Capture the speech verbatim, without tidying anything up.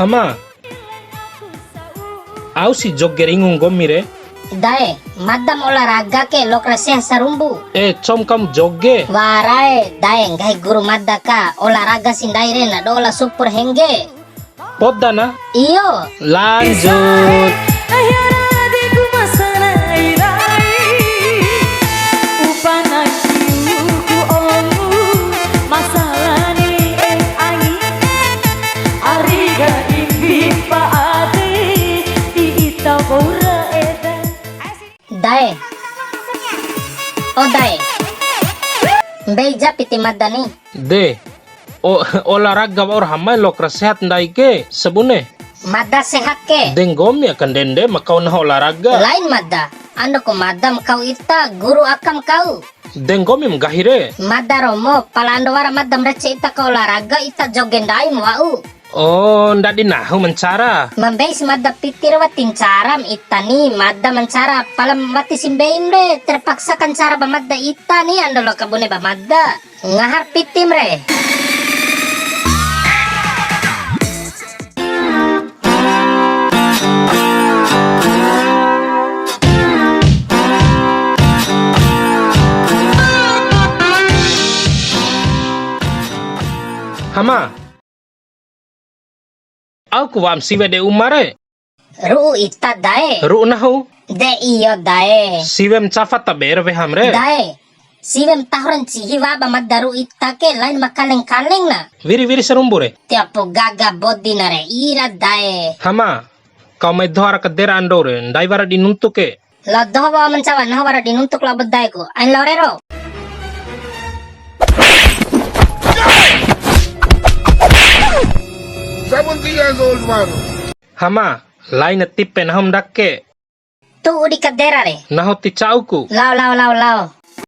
Hama, au si joge ringu nggomi re? Dae, mada ma olahraga ke, loa ra sehat sarumbu. Eh, com kam joge? Wara e, dae, nggahi guru mada ka, olahraga si ndai re, na do la supur hengge. Poda na? Iyo. Lanjut. Dae. O dae. Mbei ja piti mada ni. De. O, olahraga wa'ur Hama e, loa ra sehat ndai ke, sabune. Mada sehat ke. De nggomi aka ndende ma kau nahu olahraga. Lain mada. Ando ko mada ma kau ita, guru akam kau. De nggomi ma nggahi re. Mada romo, pala ando wara mada ma rece ita ka olahraga, ita joge ndai ma wa'u. Oh, ndadi nahu ma ncara. Ma mbei si mada piti re wati ncara ma ita ni, mada ma ncara, pala wati si mbeim re, terpaksa ka ncara ba mada ita ni, ando loa kabune ba mada. Ngahar pitim re. Hama. Au ku wa'am siwe de uma re. Ru'u ita dae. Ru'u nahu. De iyo dae. Siwe ma cafa ta be ra weham re. Dae. Siwe ma taho ra ncihi wa'a ba mada ru'u ita ke, lain ma kaleng-kaleng na. Wiri-wiri sarumbu re. Tiopu gaga bodi na re, ira dae. Hama, kau mai doho ara kadera ando re, ndai wara di nuntu ke. Lao doho wa'u ma ncawa, nahu wara di nuntu ku lao ba dae ku. Ain lao rero. Sabun tiga gol baru. Hama, lain tipe nahu ma ndake. Tu'u di kadera re. Nahu ti ca'u ku. Lao, lao, lao, lao.